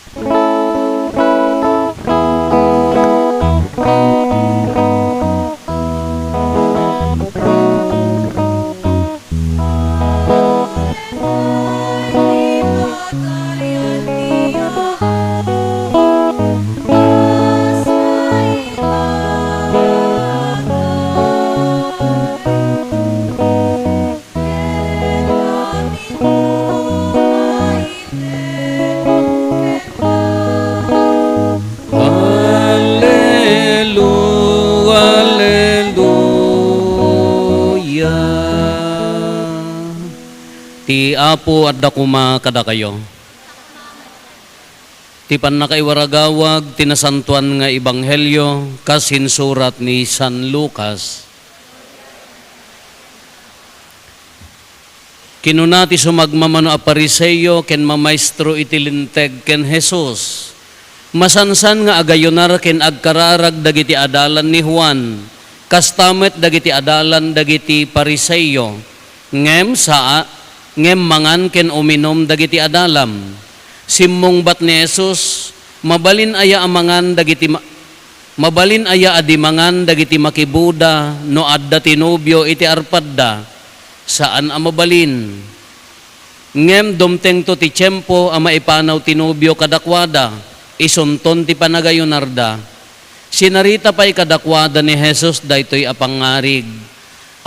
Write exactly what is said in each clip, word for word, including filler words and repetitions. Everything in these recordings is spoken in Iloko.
Hallelu-, halleluya. Ti Apo adda koma kadakayo. Ti pannakaiwaragawag ti nasantoan nga ebanghelio kas insurat ni San Lucas. Kinuna ti sumagmamano a Fariseo ken mamaestro iti Linteg ken Jesus, "Masansan nga agayunar ken agkararag dagiti adalan ni Juan, kasta met dagiti adalan dagiti Fariseo, ngem saa, ngem mangan ken uminum dagiti adalam." Simmungbat ni Jesus, "Mabalin aya a mangan dagiti ma-, mabalin aya a di mangan dagiti makibuda no adda ti nobio iti arpadda?" Saan a mabalin. Ngem dumtengto ti tiempo a maipanaw ti nobio kadakuada, isunton ti panagayunarda. Sinarita pay kadakuada ni Jesus daytoy a pangngarig.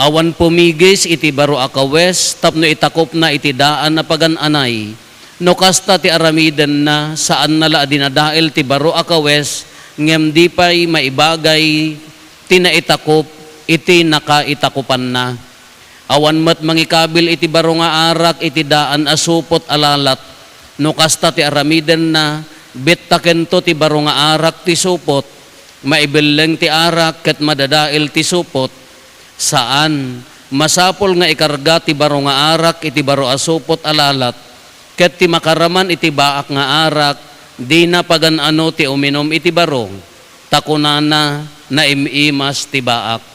Awan pumigis iti baro a kawes tapno itakopna iti daan a pagan-anay. No kasta ti aramidenna, saanna la a dinadael ti baro a kawes, ngem di pay maibagay ti naitakop iti nakaitakopanna. Awan met mangikabil iti baro nga arak iti daan a supot a lalat. No kasta ti aramidenna, bettakento ti baro nga arak ti supot, maibelleng ti arak ket madadael ti supot. Saan, masapul nga ikarga ti baro nga arak iti baro a supot a lalat, ket ti makaraman iti baak nga arak, dina pagan-ano ti uminum iti baro, ta kunana, "Naim-imas ti baak."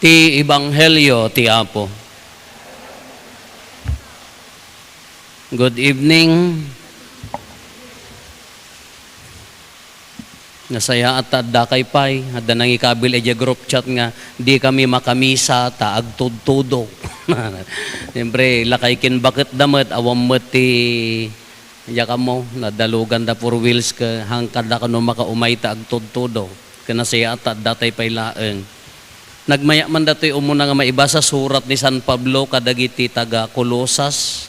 Ti Ebanghelio ti Apo. Good evening. Nasayaat ta addakay pay. Adda nangikabil idiay group chat nga, "Di kami makamisa ta agtudtudok." Siyempre, lakay ken baketda met, awan met ti Diak ammo, nadaluganda four wheels ket hangkada kano makaumay ta agtudtudo. Ket nasayaat ta adda tay pay laeng. Nagmayaman datoy umuna nga maibasa surat ni San Pablo kadagiti taga-Colosas.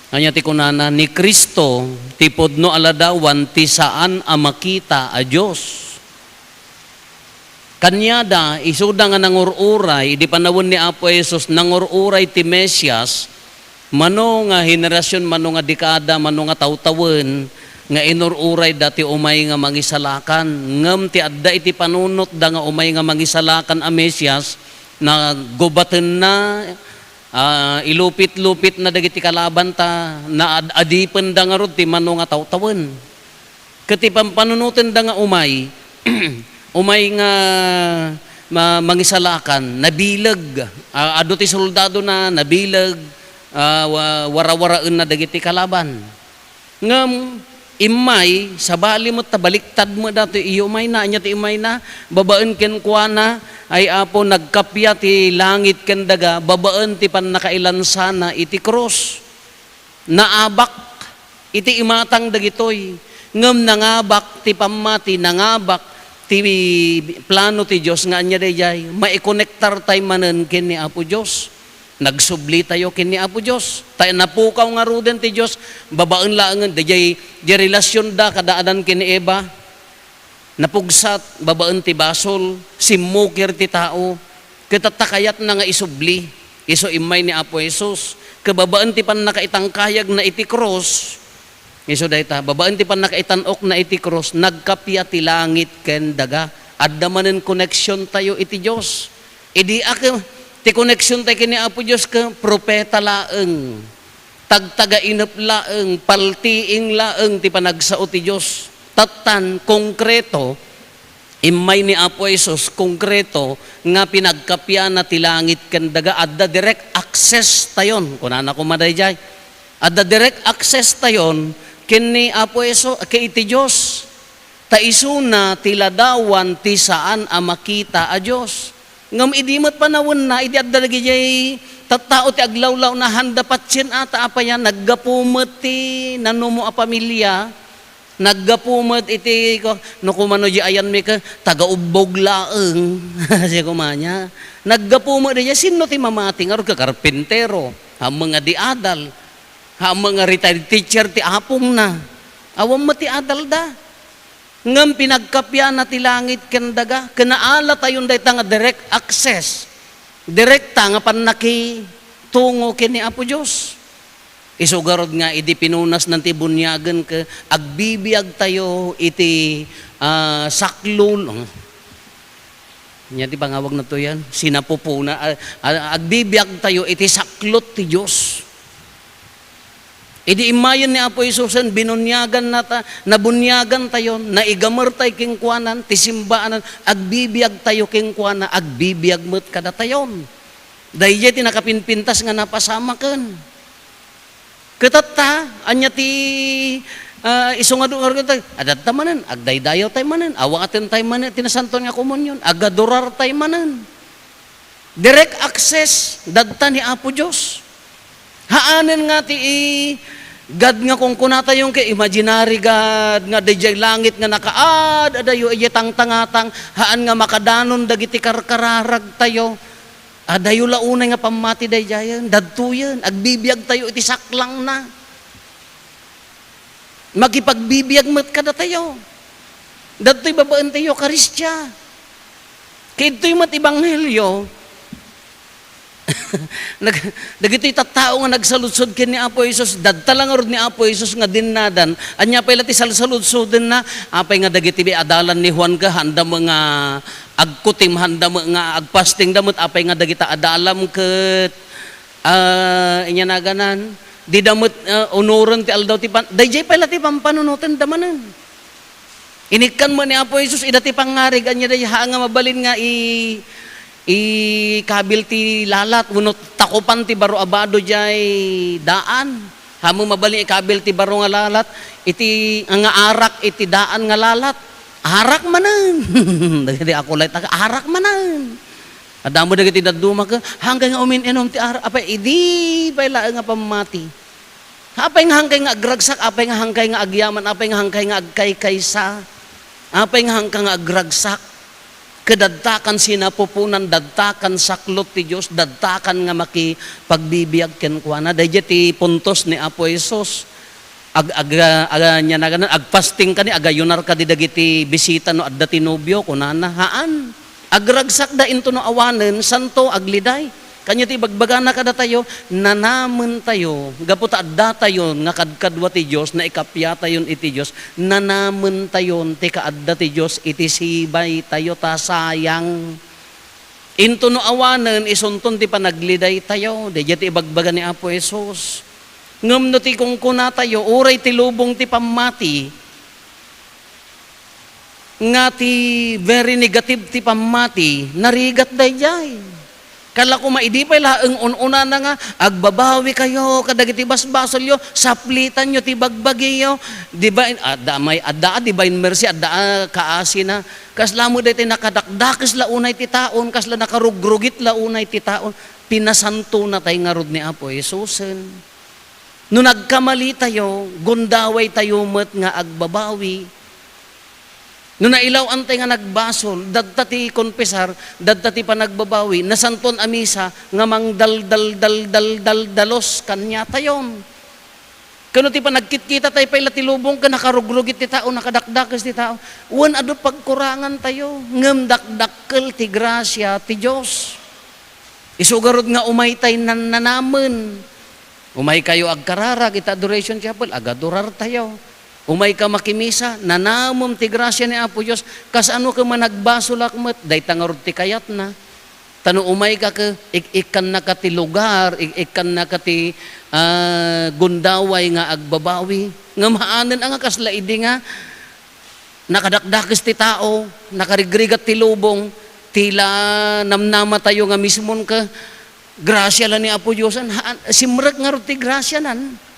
Ania ti kunana, "Ni Cristo ti pudno a ladawan ti saan a makita a Dios." Kaniada, isuda nga nangur-uray idi panawen ni Apo Jesus, nangur-uray ti Mesias, mano nga henerasyon, mano nga dekada, mano nga tawtawen nga inur-urayda ti umay nga mangisalakan. Ngem ti adda iti panunotda nga umay nga mangisalakan a Mesias, nagubatenna, ah, ilupit-lupitna dagiti kalabanta, naad-adipenda ngarud ti mano nga tawtawen. Ket ti pampanunotenda nga umay, umay nga ma-, mangisalakan, nabileg. Ah, adu ti soldadona, nabileg, ah, wa-, warawaraenna dagiti kalaban. Ngem immay, sabali met ta baliktad met datoy iyumayna. Ania ti immayna? Babaen kenkuana, ay Apo, nagkappia ti langit ken daga, babaen ti pannakailansana iti krus. Naabak iti imatang dagitoy, ngem nangabak ti pammati, nangabak ti plano ti Dios nga ania daydiay, maikonektartay manen ken ni Apo Dios. Nagsublitayo ken ni Apo Dios. Ta napukaw ngaruden ti Dios, babaen laengen, daydiay, di relasionda kada Adan ken ni Eva. Napugsat babaen ti basol, simmukir ti tao, ket tatta kayatna nga isubli. Isu immay ni Apo Jesus, ket babaen ti pannakaitangkayagna iti krus, isu dayta, babaen ti pannakaitan-okna iti krus, nagkappia ti langit ken daga. Adda manen koneksiontayo iti Dios. Idi a ke-, ti koneksiontayo ken ni Apo Dios ket propeta laeng. Tagtagainep laeng, paltiing laeng ti panagsao ti Dios. Tattan, konkreto, immay ni Apo Jesus, konkreto nga pinagkapiana ti langit ken daga, adda direct access tayon. Kunana koma daydiay. Adda direct access tayon ken ni Apo Jesu-, ken iti Dios. Ta isuna ti ladawan ti saan a makita a Dios. Ngem idi met panawenna, idi adda dagidiay tattao ti aglawlawna, handa patien ata a payan, naggapu met ti nanumo a pamilia, naggapu met iti, ko-, no kumano di ayanmi ket, taga-ubbog laeng. Siya kumanya. Naggapu met diay, sinno ti mamati? Ngarud ka karpintero, ammeng nga di adal. Ammeng nga retired teacher ti apongna. Awan met ti adalda. Ngem pinagkapiana ti langit ken daga. Ken naalatayon dayta nga direct access. Direkta nga pannakitungo ken ni Apo Dios. Isu garud nga idi pinunasnan ti buniagen ket agbibiagtayo iti, ah, saklol. Ania ti pangawagna to yan? Sinapupuna. A-, a-, agbibiagtayo iti saklot ti Dios. Idi immayen ni Apo Jesusen, binuniagan nata, nabuniagan tayo, naigamer tay kenkuanan, ti simbaanan, agbibiag tayo kenkuana, agbibiag met kadatayon. Daydiay ti nakapinpintas nga napasamaken. Ket tatta, ania ti, ah, isu nga du-, nga du-, adatta manen, agdaydayaw tay manen, awaten tay manen ti Nasantoan nga Komunion, agadurar tay manen. Direct access, dadta ni Apo Dios. Haanen nga ti i-, God nga kunkunatayo ket imaginary God nga daydiay langit nga nakaad-adayo idiay tangtangatang, haan nga makadanon dagiti karkararagtayo. Adayo la unay nga pammati daydiayen, dadtoyen, agbibiagtayo iti saklangna. Makipagbibiag met kadatayo. Dadtoy babaen ti Eukaristia. Kidtoy met ebanghelio. Nag-, dagitoy tattao nga nagsaludsod ken ni Apo Jesus, dadta la ngarud ni Apo Jesus nga dinnadan. Ania pay la ti salsaludsodenna? Apay nga dagiti adalan ni Juan ket handa met nga agkutim, handa met nga agpasting da met, apay nga dagita adalam ket, ah, inya naganan, dida met, ah, unoren ti aldaw ti pan-, daydiay pay la ti pampanunotenda manen. Inikkan met ni Apo Jesus, ida ti pangngarig, ania daydiay, haan nga mabalin nga i-, ikabil ti lalat, wenno takupan ti baro a bado diay daan. Haan met mabalin ikabil ti baro nga lalat, iti, nga arak iti daan nga lalat. Arak manen. Dagiti akulay ta, arak manen. Adda met dagiti dadduma ket, "Haankay nga umin-inum ti arak." Apay, idi pay laeng nga pammati. Apay nga haankay nga agragsak, apay nga haankay nga agyaman, apay nga haankay nga agkaykaysa, apay nga haanka nga agragsak. Ket dadtakan sinapupunan, dadtakan saklot ti Dios, dadtakan nga makipagbibiag kenkuana. Daydiay ti puntos ni Apo Jesus. Ag-, ag-, ag-, ania naganan, agpasting kadi, agayunar kadi dagiti bisita no adda ti nobio, kunana, haan. Agragsakda into no awanen, santo, agliday. Kania ti ibagbagana kadatayo, nanamentayo, gapu ta addatayon nga kadkadua ti Dios, naikapiatayon iti Dios, nanamentayon ti kaadda ti Dios iti sibaytayo, ta sayang. Into no awanen, isunton ti panaglidaytayo. Daydiay ti ibagbaga ni Apo Jesus. Ngem no ti kunkunatayo, uray ti lubong ti pammati, nga ti very negative ti pammati, narigat daydiay. Kala koma idi pay laeng un-unana nga, "Agbabawikayo kadagiti basbasolyo, saplitanyo ti bagbagiyo." Divine, adda may, adda a divine mercy, adda a kaasina. Kasla met daytoy nakadakdakes la unay ti taon, kasla nakarugrugit la unay ti taon. Pinasantona tay ngarud ni Apo Jesusen. No nagkamalitayo, gundawaytayo met nga agbabawi. No nailaw-antay nga nagbasol, dadta ti konfesar, dadta ti panagbabawi, nasantuan a misa nga mangdaldaldaldaldaldalos kaniatayon. Kano ti panagkitkita tay pay la ti lubong ken nakarugrugit ti tao, nakadakdakes ti tao. Wen, adu pagkurangantayo, ngem dakdakkel ti grasia ti Dios. Isu garud nga umaytay nannanamen. Umaykayo agkararag iti Adoration Chapel, agadurartayo. Umayka makimisa, nanamem ti grasia ni Apo Dios. Kasano ket managbasolak met, dayta ngarud ti kayatna. Ta no umayka ket, ik-, ikkannaka ti lugar, ik-, ikkannaka ti, ah, gundaway nga agbabawi. Ngem haanen a nga kasla idi nga nakadakdakes ti tao, nakarigrigat ti lubong, ti la namnamatayo nga mismon ket grasia la ni Apo Diosen, haan, simrek ngarud ti grasianan.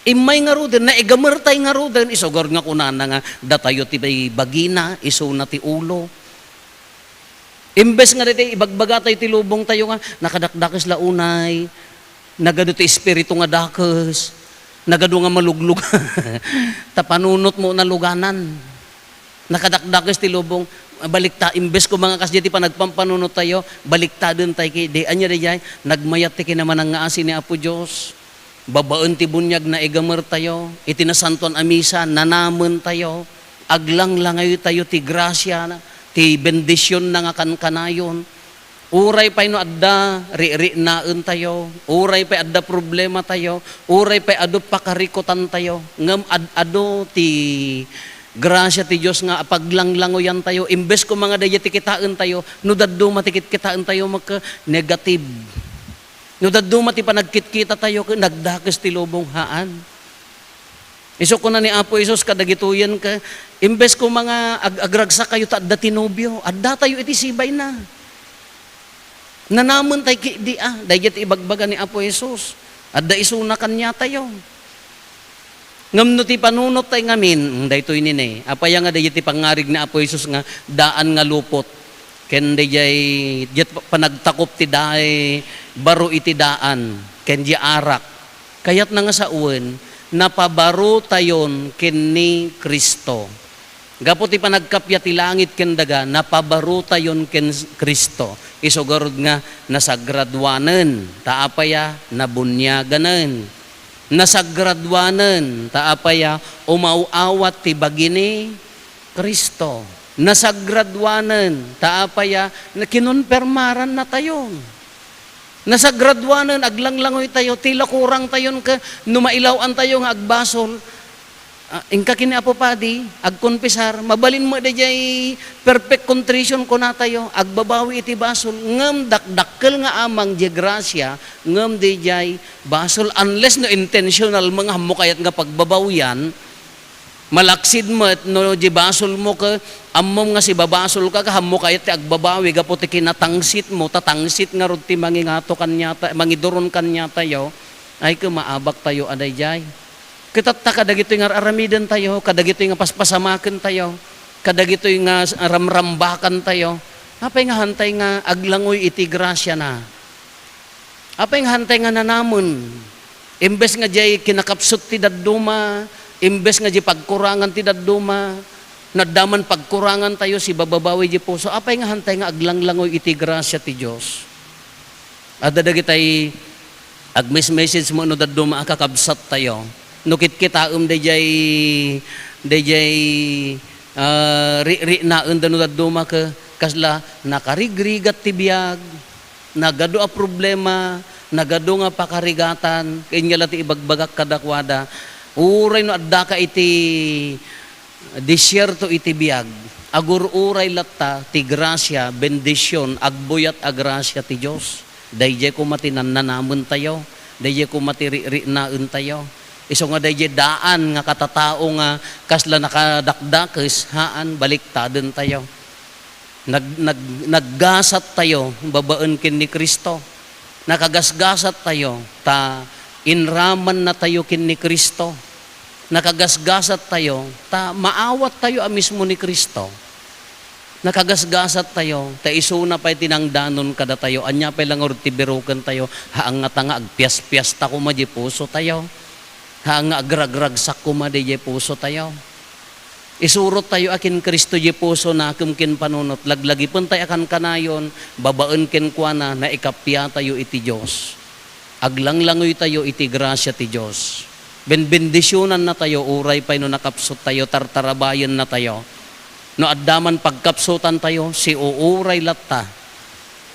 Immay ngaruden, naigamertay ngaruden, isu garud nga kunana nga datayo ti bagina, isuna ti ulo. Imbes nga daytoy ibagbagatayo ti lubongtayo nga nakadakdakes la unay, nagadu ti espiritu nga dakes, nagadu nga maluglugan, ta panunotmo naluganan. Nakadakdakes ti lubong, balikta-, imbes koma nga kasdiay ti panagpampanunottayo, baliktadentay ketdi. Ania daydiay? Nagmayat ti kinamanangngaasi ni Apo Dios. Babaen ti buniag, naigamertayo. Iti Nasantoan a Misa, nanamentayo. Aglanglangoytayo ti grasia, ti bendisionna nga kankanayon. Uray pay no adda rikriknaentayo, uray pay adda problematayo, uray pay adu pakarikutantayo, ngem ad-adu ti grasia ti Dios nga apaglanglangoyantayo, imbes koma nga daydiay ti kitaentayo, no dadduma ti kitkitaentayo, ket negative. No dadduma ti panagkitkitatayo, ket nagdakes ti lubong, haan. Isu kuna ni Apo Jesus kadagitoyen ket, imbes koma nga ag-, agragsakkayo ta adda ti nobio, addatayo iti sibayna. Nanamentayo ketdi a, daydiay ti ibagbaga ni Apo Jesus. Adda isuna kaniatayo. Ngem no ti panunottayo ngamin, mm, daytoy nini, apay nga daydiay ti pangngarig ni Apo Jesus nga daan nga lupot, ken daydiay, daydiay panagtakop ti daan, baro iti daan, ken diay arak. Kayatna nga sawen, napabarotayon ken ni Cristo. Gapu ti panagkappia ti langit ken daga, napabarotayon ken Cristo. Isu garud nga nasagraduanen, ta apay a? Nabuniaganen. Nasagraduanen, ta apay a? Umaw-awat ti bagi ni Cristo. Nasagraduanen, ta apay a? Nakinonpermarannatayon. Nasagraduanen, aglanglangoytayo, ti la kurangtayon ket no mailaw-antayo nga agbasol, ah, inka ken ni Apo Padi, agkonfesar, mabalin met daydiay perfect contrition kunatayo, agbabawi iti basol, ngem dakdakkel nga amang diay grasia, ngem daydiay basol, unless no intentional mo nga ammo kayat nga pagbabawian, malaksid met no di basolmo ket ammom nga sibabasolka, ket ammo kayat ti agbabawi gapu ti kinatangsitmo, ta tangsit ngarud ti mangingato kaniata, mangiduron kaniatayo, ay ket maabaktayo a daydiay. Ket tatta kadagitoy nga ar-aramidentayo, kadagitoy nga paspasamakentayo, kadagitoy nga s-, ramrambakantayo, apay nga haantay nga aglangoy iti grasiana? Apay nga haantay nga nanamen? Imbes nga diay kinakapsut ti dadduma, imbes nga diay pagkurangan ti dadduma, no adda man pagkurangantayo, sibababawi diay puso, apay nga haantay nga aglanglangoy iti grasia ti Dios? Adda dagitay agmes-message mo no dadduma a kakabsattayo. No kitkitaem daydiay, daydiay, ah, rikriknaenda no dadduma ket kasla nakarigrigat ti biag, nagadu a problema, nagadu nga pakarigatan, ket ania la ti ibagbagak kadakuada, uray no addaka iti desierto iti biag, agur-uray latta ti grasia, bendision, agbuyat a grasia ti Dios. Daydiay koma ti nannanamentayo, daydiay koma ti rikriknaentayo. Isu nga daydiay daan nga katatao nga kasla nakadakdakes, haan, baliktadentayo. Nag-, nag-, naggasattayo babaen ken ni Cristo. Nakagasgasattayo ta inramannatayo ken ni Cristo. Nakagasgasattayo ta maawattayo a mismo ni Cristo. Nakagasgasattayo ta isuna pay ti nangdanon kadatayo. Ania pay la ngarud ti birokentayo? Haan ngata nga agpiaspiasta koma diay pusotayo. Haan nga agragragsak koma diay pusotayo. Isurottayo a ken Cristo diay pusona ken ken panunot, laglagipentayo a kankanayon, babaen kenkuana, naikappiatayo iti Dios. Aglanglangoytayo iti grasia ti Dios. Benbendisionannatayo uray pay no nakapsuttayo, tartarabayennatayo. No adda man pagkapsutantayo, siuuray latta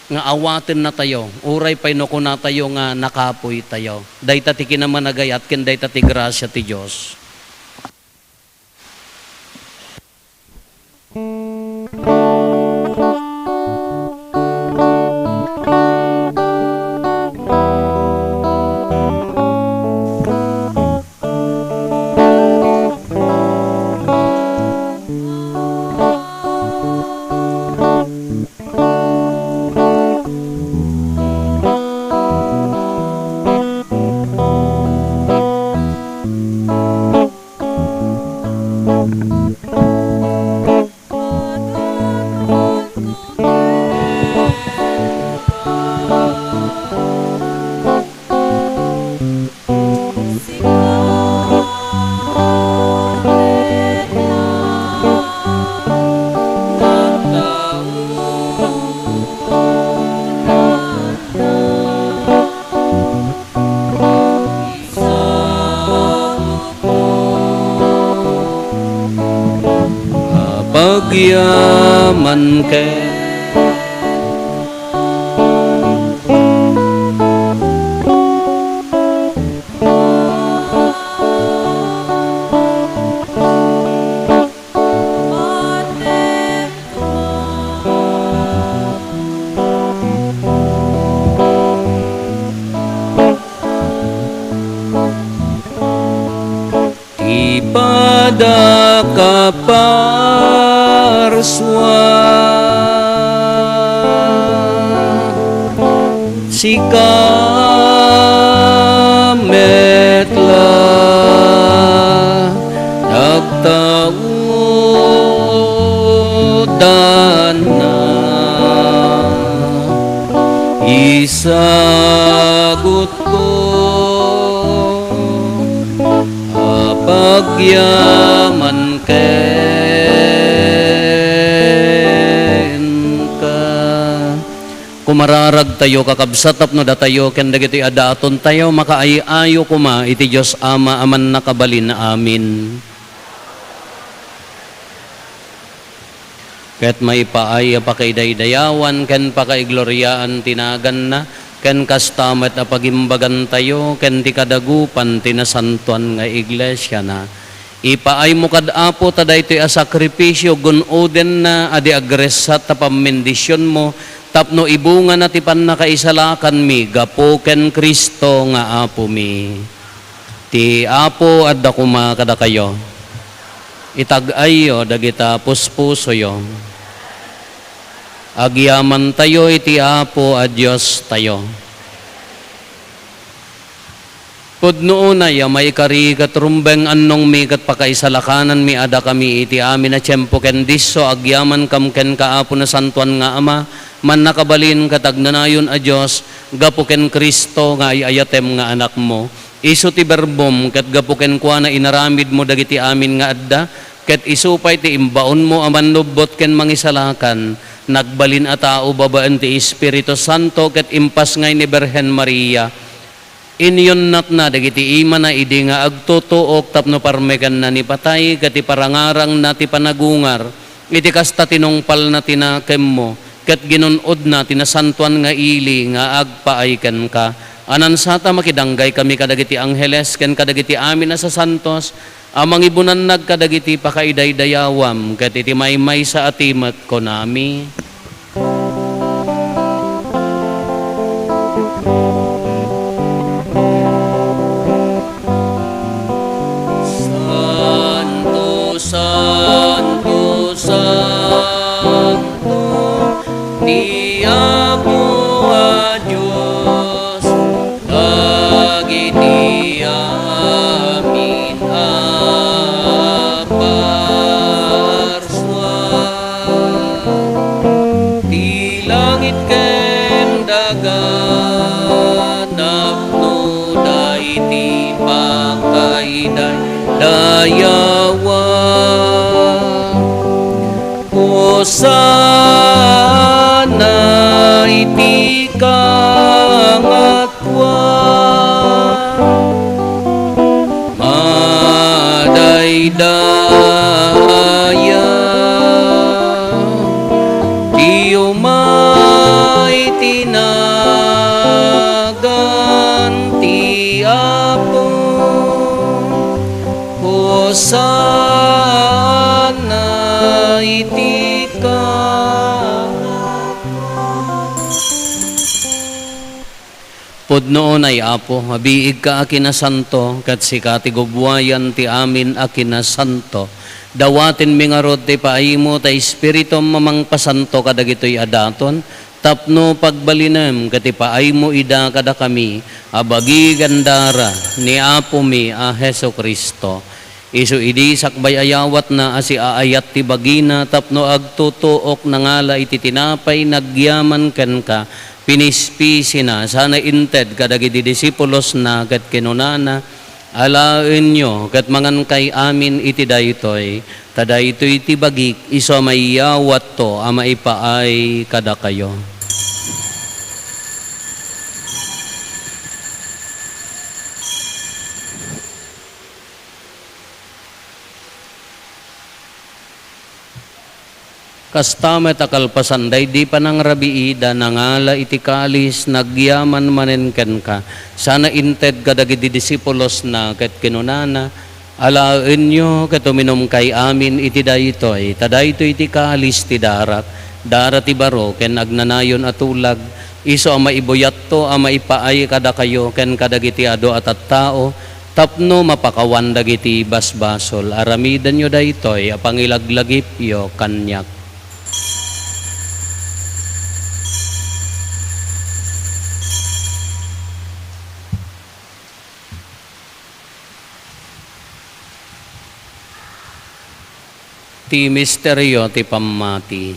nga awatennatayo, uray pay no kunatayo nga nakapoytayo. Dayta ti kinamanagayat ken dayta ti grasia ti Dios. Agyaman ken Ti padakaparsua, sika met la nagtaudanna. Isagut ko a pagyaman kenka. Kumararagtayo, kakabsat, tapno datayo ken dagitoy a datontayo makaay-ayo koma iti Dios Ama a Mannakabalin. Amen. Ket maipaay a pakaidaydayawan ken pakaigloriaan ti naganna, ken kasta met a pagimbagantayo ken ti kadagupan ti nasantoan nga iglesiana. Ipaaymo kad Apo ta daytoy a sakripisio gun-odenna a di agressat ta pammendisionmo tapno ibungana ti pannakaisalakanmi gapu ken Cristo nga Apomi. Ti Apo adda koma kadakayo. Itag-ayyo dagita puspusoyo. Agyamantayo iti Apo a Diostayo. Pudno unay a maikari ket rumbeng annongmi ket pakaisalakananmi a dakami iti amin a tiempo ken disso agyamankam kenka, Apo Nasantoan nga Ama, Mannakabalin ket Agnanayon a Dios, gapu ken Cristo nga ay-ayatem nga Anakmo. Isu ti Berbom, ket gapu kenkuana inaramidmo dagiti amin nga adda, ket isu pay ti imbaonmo a mannubbot ken mangisalakan. Nagbalin a tao babaen ti Espiritu Santo ket impasngay ni Birhen Maria. Inyunnatna dagiti imana idi nga agtutuok tapno parmekenna ni patay ket iparangarangna ti panagungar iti kasta tinungpalna ti nakemmo ket ginun-odna ti nasantoan nga ili nga agpaay kenka. Anansata, makidanggay kami kadagiti angheles ken kadagiti amin a sasantos a mangibunannag kadagiti pakaidaydayawam ket iti maymaysa a timek kunami. Santo, santo, santo, ti Apo a Dios, dagiti amin a parsua, ti langit ken daga, tapno daydi pakaidaydayawa. Hosanna iti kangatua. Madaydaya ti umay ti nagan ti Apo. Hosanna iti ka. Pudno unay, Apo, mabiigka a kinasanto, ket sika ti gubbuayan ti amin a kinasanto. Dawatenmi ngarud ti paaymo ta Espiritum a mangpasanto kadagitoy a daton, tapno pagbalinem ket ipaaymo ida kadakami a bagi ken dara ni Apomi a Jesu-Cristo. Isu idi sakbay a yawatna a siaayat ti bagina tapno agtutuok nangala iti tinapay nagyaman kenka, pinispisina, sana inted kadagiti disipulosna ket kinunana, "Alaenyo ket mangankay amin iti daytoy, ta daytoy ti bagik isu a maiyawatto a maipaay kadakayo." Kasta met a kalpasan daydi panangrabiida, nangala iti kalis, nagyaman manen kenka, sana inted kadagiti disipulosna, ket kinunana, "Alaenyo ket uminumkay amin iti daytoy, ta daytoy ti kalis ti darak, dara ti baro ken agnanayon a tulag, isu a maibuyatto a maipaay kadakayo ken kadagiti adu a tattao, tapno mapakawan dagiti basbasol. Aramidenyo daytoy a pangilaglagipyo kaniak." Ti misterio ti pammati.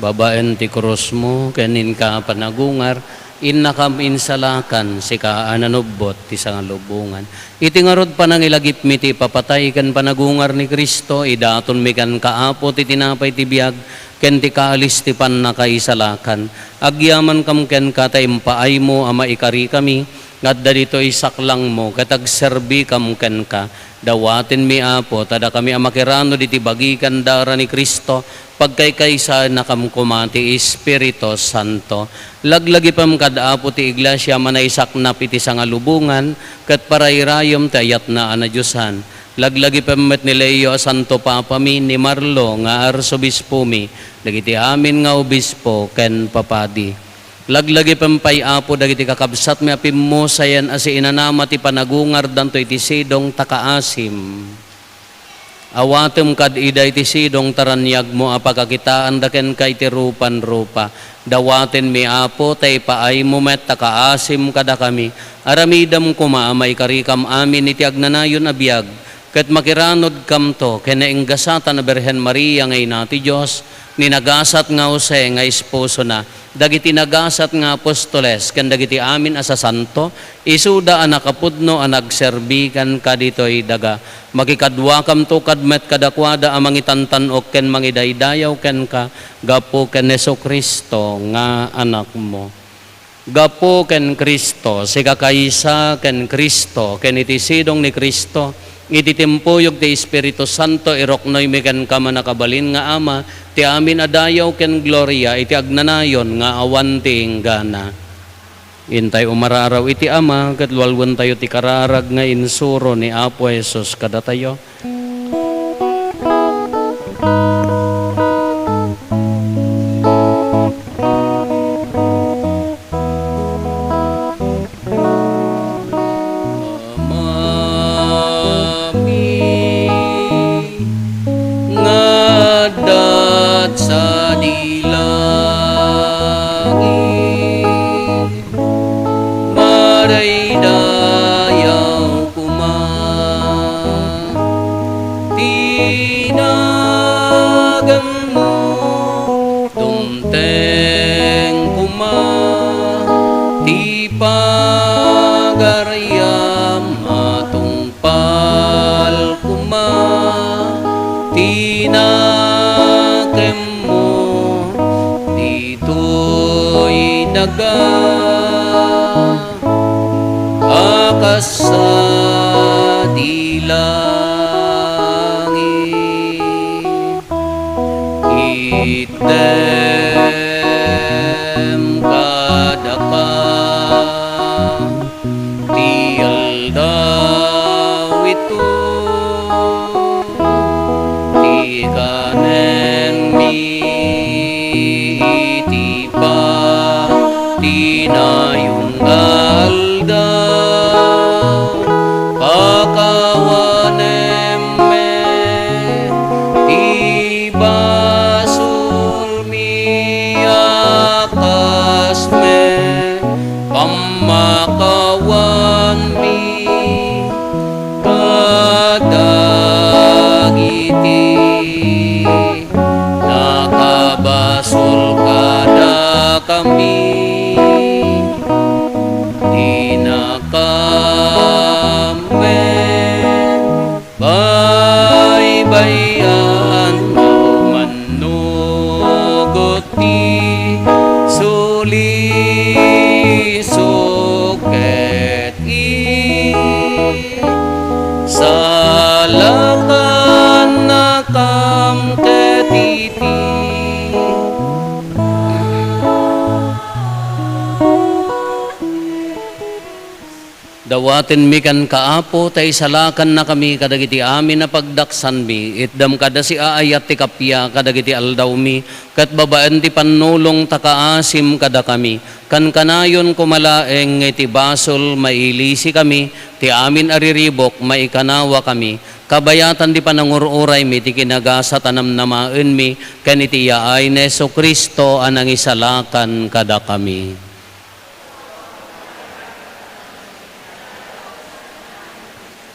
Babaen ti krusmo ken inka panagungar, innakam insalakan, sika a nanubbot ti sangalubongan. Iti ngarud panangilagipmi ti ipapatay ken panagungar ni Cristo, idatonmi kenka, Apo, ti tinapay ti biag ken ti kalis ti pannakaisalakan. Agyamankam kenka ta impaaymo a maikarikami nga adda ditoy saklangmo ket agserbikam kenka. Dawatenmi, Apo, ta dakami a makiranod iti bagi ken dara ni Cristo, pagkaykaysaennakam koma ti Espiritu Santo. Laglagipem kad Apo ti Iglesia a manaisaknap iti sangalubongan ket parairayem ti ayatna a nadiosan. Laglagipem met ni Leo a Santo Papami, ni Marlo nga Arsobispomi, dagiti amin nga obispo ken papadi. Laglagipem pay, Apo, dagiti kakabsatmi a pimmusayen a siinanama ti panagungardanto iti sidong ta kaasim. Awatem kad ida iti sidong ta raniagmo a pakakitaanda kenka iti rupan-rupa. Dawatenmi, Apo, ta ipaaymo met ta kaasim kadakami. Aramidem koma a maikarikam amin iti agnanayon a biag, ket makiranodkamto ken nainggasatan a Birhen Maria nga Ina ti Dios, ni nagasat nga Jose nga esposona, dagiti nagasat nga apostoles, ken dagiti amin a sasanto, isuda a nakapudno a nagserbi kenka ditoy daga. Makikaduakamto kad met kadakuada a mangitantan-ok ken mangidaydayaw kenka gapu ken Jesu-Cristo nga Anakmo. Gapu ken Cristo, sika kaysa ken Cristo, ken iti sidong ni Cristo, iti timpuyog ti Espiritu Santo, iruknoymi kenka, mannakabalin nga Ama, ti amin a dayaw ken gloria iti agnanayon nga awan ti inggana. Intay umararaw iti Ama, ket lualuentayo ti kararag nga insuro ni Apo Jesus kadatayo. Amami nga adda sadi langit, madaydayaw koma ti naganmo, tumteng koma ti pagariam, a tungpal koma ti nakemmo ditoy daga a kas sadi langit. Itdem kadaka ti aldaw ito, ti kanenmi iti patinayon nga aldaw, pakawanem met ti basolmi a kas met pammakawanmi kadagiti nakabasol kadakami. Dinakam met baybay-an, no mannugot ti sulisok ket isalakannakam ket iti Dawatenmi kenka, Apo, ta isalakannakami kadagiti amin a pagdaksanmi. Itdam kada siaayat ti kappia kadagiti aldawmi, ket babaen ti pannulong ta kaasim kadakami. Kankanayon koma laeng nga iti basol, mailisikami, ti amin a riribuk, maikanawakami. Kabayatan ti panangur-uraymi ti kinagasat a namnamaenmi, ken iti yaay ni Jesu-Cristo a nangisalakan kadakami.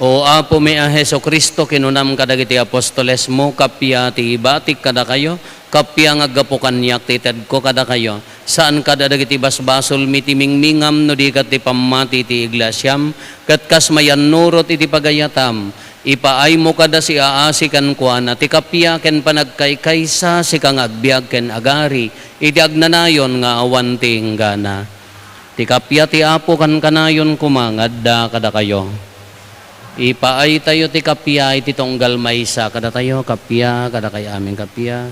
O Apomi a Jesu-Cristo, kinunam kadagiti apostolesmo, kappia ti ibatik kadakayo, kappia nga aggapu kaniak ti itedko kadakayo. Saan kada dagiti basbasolmi ti mingmingam no di ket ti pammati ti iglesiam, ket kas mayannurot iti pagayatam, ipaaymo kada siaasi kenkuana ti kappia ken panagkaykaysa, sika nga agbiag ken agari iti agnanayon nga awan ti inggana. Ti kappia ti Apo kankanayon koma nga adda kadakayo. Ipaaytayo ti kappia iti tunggal maysa kadatayo, kappia, kadakay amin kappia.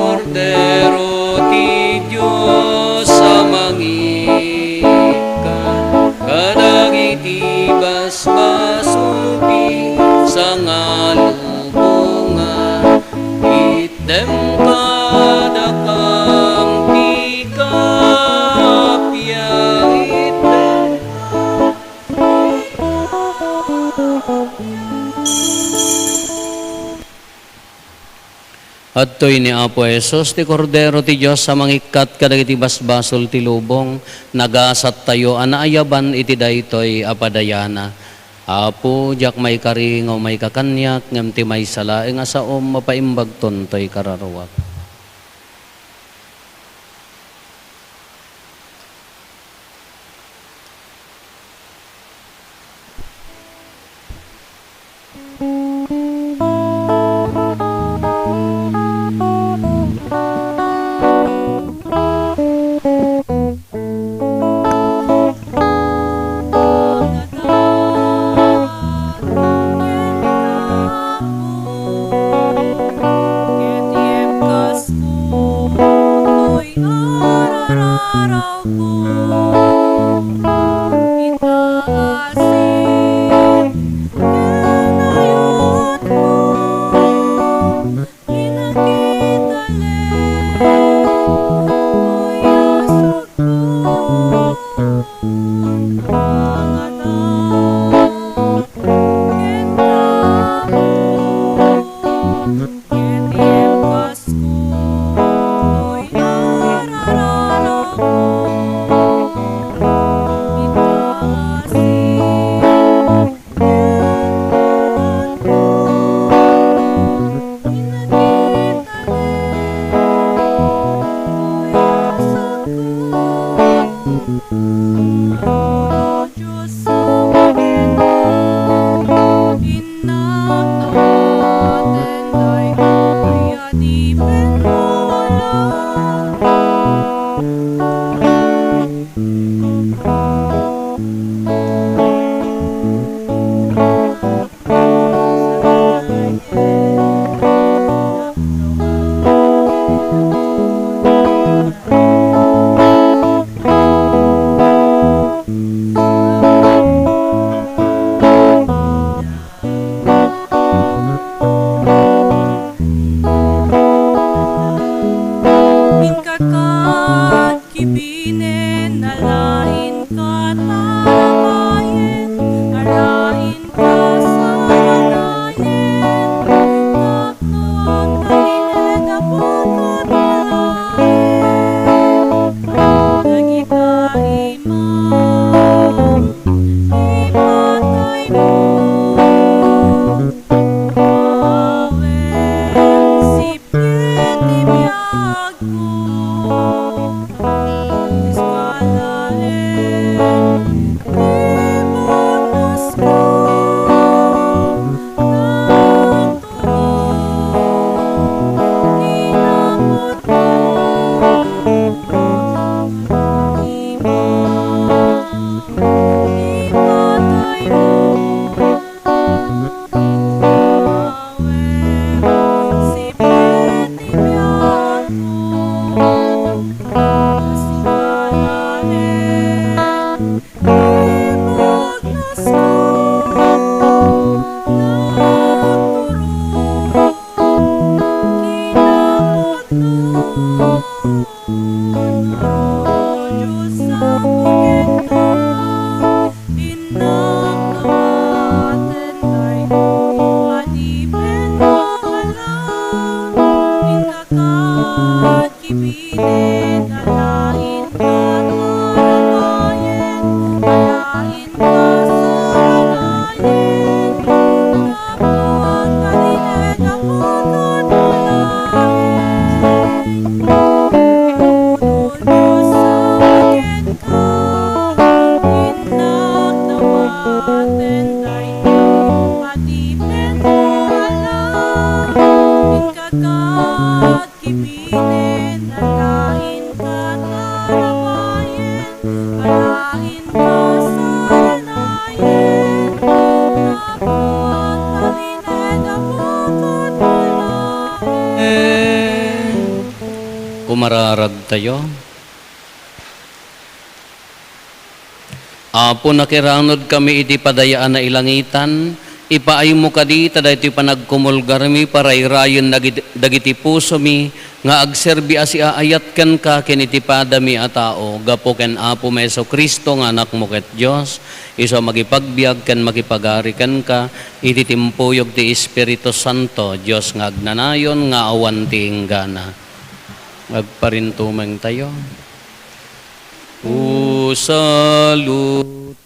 Kordero ti Dios a mangikkan kadagiti basbasolmi, sangalubongan, itdem kadakam ti kappia, itdem. Adtoy ni Apo Jesus, ti Kordero ti Dios a mangikkat kadagiti basbasol ti lubong. Nagasattayo a naayaban iti daytoy a padayana. Apo, diak maikari nga umayka kaniak, ngem ti maysa laeng a saom, mapaimbagton toy kararuak. Nen alaen katarabayen, alaen kasanayen, tapno agtalinaed a pudno laeng. Dagita imam, ipataymo, awen sipnget ti biagko. Iskalaen ti pudnosko, nagturong kinapudno. Ima, ipataymo, awen sipnget ti biagko. Iskalaen ti pudnosko, nagturong kinapudno. Dios, apo kenka, innak dawaten daytoy, adipen mo a laeng, inka kat kibinen, alaen katarabayen, alaen kasanayen, tapno agtalinaed a pudno laeng. Dios, apo kenka, innak dawaten daytoy, adipen mo a laeng, inka kat kibinen, alaen katarabayen, alaen kasanayen, tapno agtalinaed a pudno laeng. Kumararagtayo. Apo, nakiranudkami iti padayaan a ilangitan, ipaaymo kadi ta daytoy panagkumulgarmi parayrayen dagiti, dagiti pusomi nga agserbi a siaayat kenka ken iti padami a tao, gapu ken Apomi Jesu-Cristo nga Anakmo ket Dios, isu a makipagbiag ken makipagari kenka iti timpuyog ti Espiritu Santo, Dios nga agnanayon nga awan ti inggana. Agparintumengtayo. O salutaen